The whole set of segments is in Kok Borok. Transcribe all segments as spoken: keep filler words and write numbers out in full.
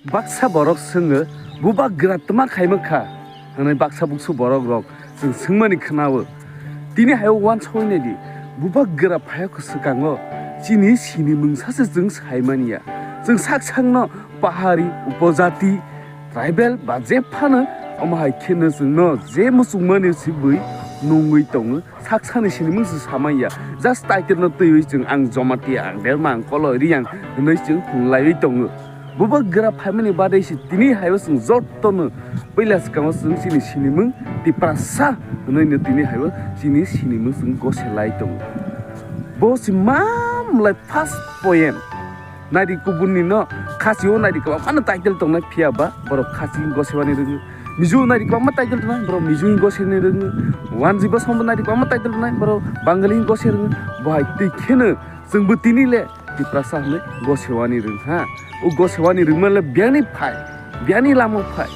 Baksa borok swngo, "Bubagra twma khaima kha?" hwnwi baksa buksu borok rok chwng swngmani khwnao. Tini hai uansuknai di, bubagra phaiya kho swkango chini sinimung sase chwng saimani ya. Chwng sak sakno pahari, upojati, tribal ba je phano omo hai kheno chwngno je muchungmani sibui nungwi tongo. Saksani sinimung se samaiya. Just title no twiwi chwng ang Jomatia, ang Derma, ang Koloi, Riang hwnwi chwng hwnlaiwi tongo. Bubagra phaimani badai se tini haibo chwng jotono puila swkango chwng chini sinimung Tiprasa hwnwi no tini haibo chini sinimung chwng goselai tongo. Bo se mamlai first point. Naidi kubunni no khasi o naidi kwbangma no title tongnai, phiya ba borok khasi hwnwi gosewani rwngo. Mizo naidi kwbangma title tongnai, borok Mizo hwnwi gosewani rwngo. Wanji bosongbo naidi kwbangma title tongnai, borok Bangali hwnwi gose rwngo. Bo hai twi kheno chwngbo tini le Tiprasa hwnwi gosewani rwng ha. O gosewani rwngma le biyani phai, biyani lama phai.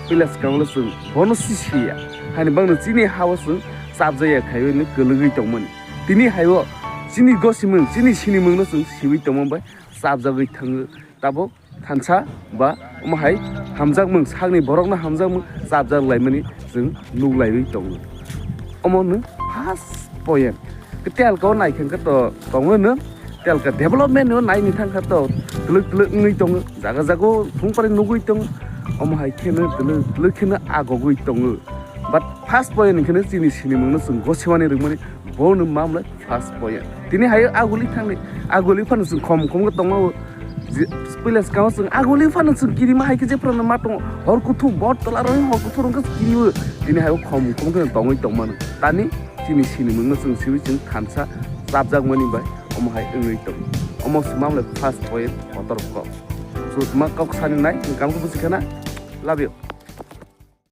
Puila swkango le chwng bono si siya. Hani bangno chini hao chwng chapjaya khaiwi no kwlwgwi tongmani. Tini haibo chini gosimung, chini sinimungno chwng siwi tongma bai chapjagwi thango. Tabuk thansa ba omo hai hamjakmung, sakni borokno hamjakmung chapjak laimani chwng nuklaiwi tongo. Omo no first point. Telka o naikha khe to tongo no, telka development no naini thangkha to twlwk twlwk wngwi tongo. Jaga jaga o thung pari nugwi tongo. Omo hai kheno twlwk twlwk kheno agogwi tongo. But first point hwnkhe no chini sinimungno chwng gosewani rwngmani, bono mamlai first point. Tini hayo aguli thangni, aguli phano chwng khom khom khe tongma o. Puila swkango chwng aguli phano chwng kirima hai khe jephru no ma tongo. Hor kuthuk bot tola rw hor kuthuk rw khe kiriwo. Tini hayo khom khom khe tongwi tongmano. Tani chini sinimungno chwng siwi chwng thansa chapjakmani bai omo hai wngwi tongo. Omo se mamlai first point kotor kok. So, tma kok sani nai, chwng kam khe buji khana. Love you.